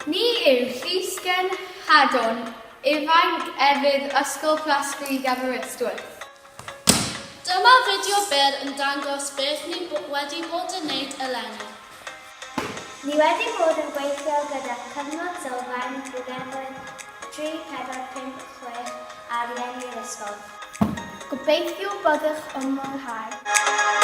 Ni yw Llysgenhadon Ifainc Efydd Ysgol Plascrug Aberystwyth. Dyma fideo byr yn dangos beth ni wedi bod yn neud eleni. Ni wedi bod yn gweithio gyda Cyfnod Sylfaen Blynyddoedd 3, 4, 5, 6 a rhieni'r ysgol. Gobeithio byddwch yn mwynhau.